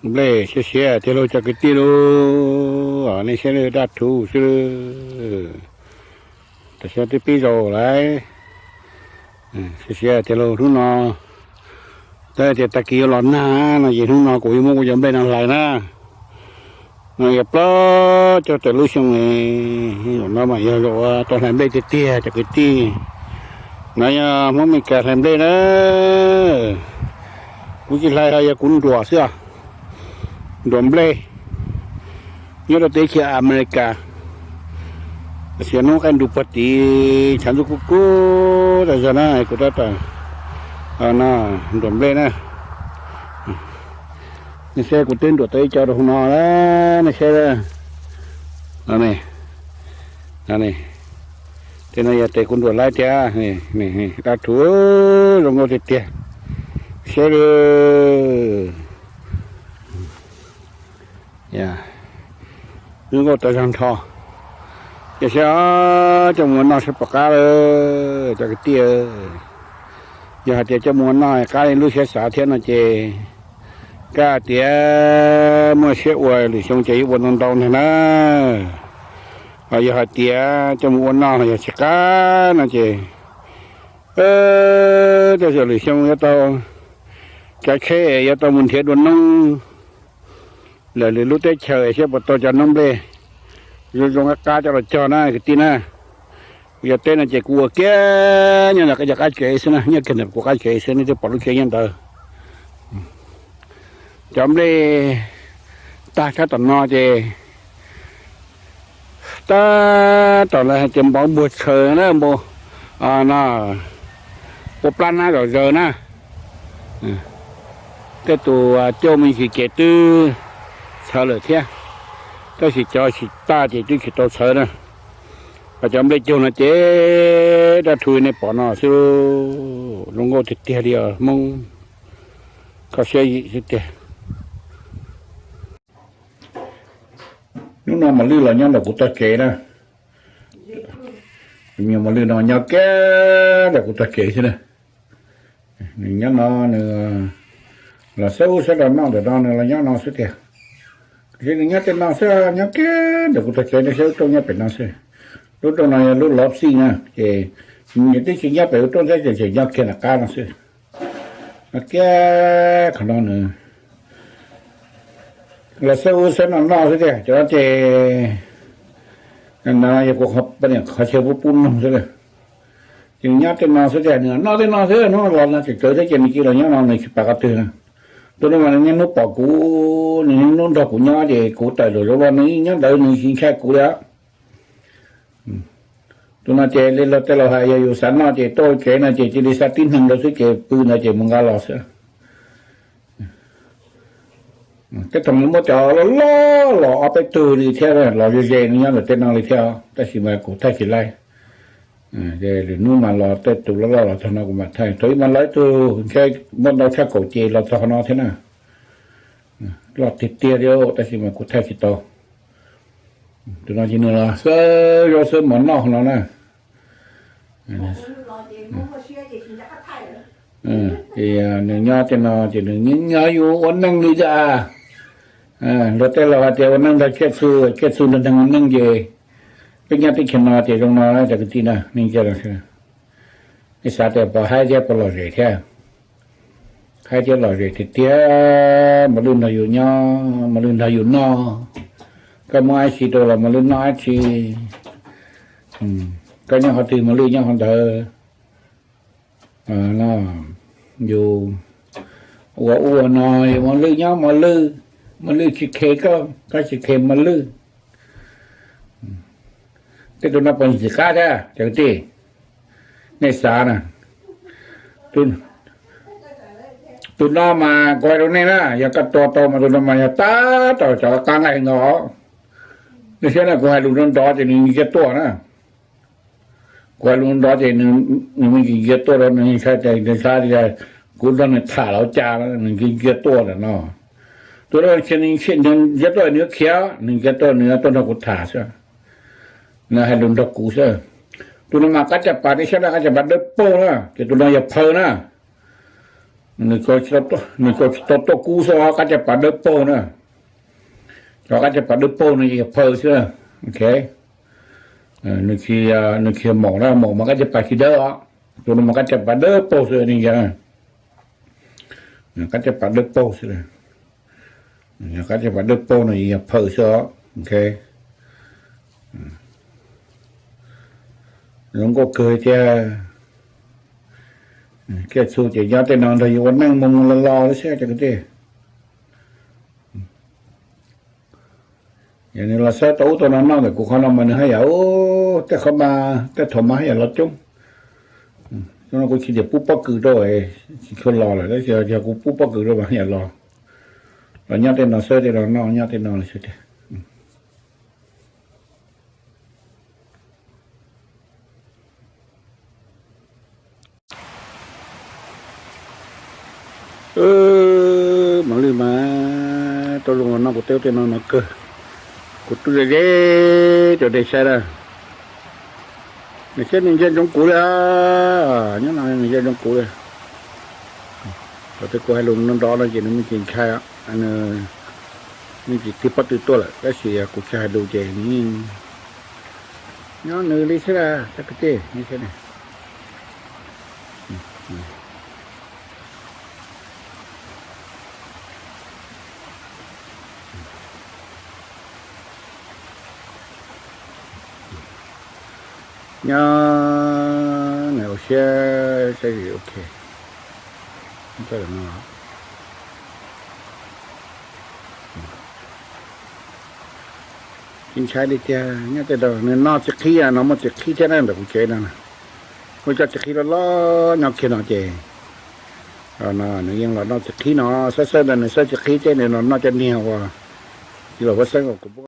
Nplej siav siav tiag lauj cov kwv tij lauj, nej saib daj rhuv xwb. Tam sim no twb pib zaus lawm, siav siav tiag lauj hnub no. Tab tias tag kis yuav los nag no ces hnub no kuv yuav muab kuv cov nplej no hlais na. No yog plaub caug tawm lub xyoo, zaum no mas yog zaum uas tau hlais nplej tiag tiag cov kwv tij. No yog Hmoob Meskas hlais nplej na. Kuv tsis hlais ho yog kuv nruam xwb os. Nruam nplej nyob rau teb chaws Amelikas. Tab sis hnub qaij nrus puag tid tshav ntuj kub kub tas zog na kuv tab tom nruam nplej na. Nej saib kuv twb nruam tau ib co rau hauv no, nej saib. Tej no yog tes kuv nruam laib tiag, daj rhuv zoo nkauj tiag tiag. Saib zoo nkauj tas zog nrho. Ces saib coj mus ua noj saib puas qab lawm cov kwv tij. Yog hais tias coj mus ua noj qab li lub siab xav thiab no ces kab tias muaj siab ua lwm xyoo ces yuav ua ntau ntau ntag na. Ho yog hais tias coj mus ua noj yog tsis qab no ces tej zaum lwm xyoo yuav tau, cov tsheb yuav tau mus nrhiav dua noob lawm lwm lub teb chaws saib puas tau cov noob nplej zoo zoo qab qab coj los cog na kwv tij na. Kuv cov teb no ces kuv ua kiag nyob ntawm cov qab tsev xwb na, nyob kiag ntawm kuv qab tsev xwb, nej twb pom lub tsev nyob ntawd. Cov nplej tag sab tom no ces tab tom lawv hais tias npau npuag tshaws na, npau no ua plab hnab zom zaws na. Tej tus coj me ntsis ces twb txhawv lawm thiab, tab sis cov tsis tag ces twb tsis tau txhawv na. Ho cov nplej caug no ces daj rhuv nej pom no xwb, zoo nkauj tiag tiag li os Hmoob, kho siab yim xwb tiag. Hnub no mos lwj los nyob ntawm kuv tog tsev na. Tus me nyuam mos lwj no nyob kiag ntawm kuv tog tsev xwb na. Nws nyob no, nws los saib ub saib no noj ntawm no, nws los nyob no xwb tiag. Tiam sis nws nyob tej no xwb, nyob kiag ntawm kuv tog tsev, nws saib ub rooj nyob pem no xwb. Lub rooj no yog lub lov xij na, ces nws twb tsis nyob pem ub rooj thiab, ces tseem nyob kiag nram qab no xwb. Nyob kiag qhov no nws los saib ub saib no noj xwb tiag, cov no ces no yog kuv poj niam qhov chaw pub pub noog xwb. Ces nws nyob tej no xwb tiag, nws noj tej no xwb, hnub los no tseem tsawv thiab ces nws cia los nyob no, nws tsis pam qhov twg na. Tus no mas nws niaj hnub pom kuv, nws niaj hnub nrog kuv nyob ces kuv tawm los zaum no nws nyob ntawd nws tsis ntshai kuv li. Tus no ces li luag tej laus hais yog yus xav noj ces tuaj tsev no ces cia li xa tib neeg rau xwb ces pw ntawd ces mus nqa los xwb. Tej thaum muaj cov loj loj los ob peb tug li thiab los ze ze nws nyob ntawm tej no li thiab, tab sis mas kuv thaij tsis laib. Lwm hnub mas los tej tus loj loj los txog no kuv mam thaij, thaum ub mas los ib tug ntshe muaj ntau tshaj kaum ces los txog qhov no thiab na. Loj tiag tiag li tab sis mas kuv thaij tsis tau. Tus no ces nws los xawb zaub xawb mov noj no na. Ces nws nyob tej no ces nws nyob yus ua neej li cas. Luag tej laus hais tias ua neej nrog tsiaj txhu, tsiaj txhu nrog neeg ua neej ces peb nyob teb chaws no ces zoo no cov kwv tij na, nej ntsia no, nej xav tias puas haib thiab puas lom zem thiab. Haib thiab lom zem tiag tiag, mos lwj nrog yus nyob, mos lwj nrog yus noj. Koj muab dab tsi rau los mos lwj noj dab tsi. Koj nyob qhov twg mos lwj nyob qhov ntawd. Yus ua ub ua no, yus mos lwj nyob mos lwj, mos lwj tsis khes koj, koj tsis khes mos lwj. Tej tus no puas ntxim qab thiab cov kwv tij? Nej xav na, tus no mas kuv hais rau nej na, yog koj tua tau mas tus no mas yog tab tom cov qab nqaij ntau. Nej saib na, kuv hais lus nrov nrov ces nws ntsia tuaj na. Kuv hais lus nrov ces nws me ntsis ntsia tuaj rau, nws ntshai tias, nws xav tias kuv nrog nws tham los cas, nws ntsia ntsia tuaj ntawm no. Tus no ntsia tuaj nws yuav khiav, nws ntsia tuaj nws yuav tuaj nrog kuv tham xwb. Nws hais lus nrog kuv xwb. Tus no mas qab caj pas, nej saib na, qab caj pas dawb paug na, ces tus no yog phaw na. Nws tsuas tsis tau tuaj kub xwb, qab caj pas dawb paug na. Cov qab caj pas dawb paug no yog phaw xwb. Ok, nws tsis yog maum na, maum mas qab caj pas tsis dawb os. Tus no mas qab caj pas dawb paug xwb ne. Qab caj pas dawb paug xwb. Qab caj pas dawb paug no yog phaw xwb os. Ok, zoo nkauj kawg thiab. Kiaj txhu ces nyob tej no nrog yus ua neej mus mus los los xwb cov kwv tij. Yog nws los saib tau ub tau no noj ntawm kuv qhov no mas nws haj yam, tej qhov mas tej thaum mas haj yam los coob. Cov no kuv tsis tias pub pob kws rau, tsis tshua los lawm, tab sis yog kuv pub pob kws rau mas haj yam los. Los nyob tej no xwb, tej no noj nyob tej no lawm xwb tiag. Mam li mas rau lus no kuv teb tej no no kawg. Kuv twb ze ze rau nej saib na. Nws saib nws ntsia ntsoov kuv li, nyob no nws ntsia ntsoov kuv li. Thaum twg kuv hais lus nrov nrov no ces nws me ntsis ntshai, me ntsis tig pob tw tuaj lawm, tab sis kuv tsis hais lus ces nws nyob nws li xwb, cov kwv tij. Nyob nws ua siab saib vim ok. Tsis ntshai li tiag, nyob tej no nws noj txiv qhib no, muaj txiv qhib thiab na, ntawm kuv tsev no. Muaj cov txiv qhib loj loj nyob kiag no ces nws yeej los noj txiv qhib no, xab xab ntawd nws xab txiv qhib thiab nws los noj cov niag uas tsis los huab xeeb uas kuv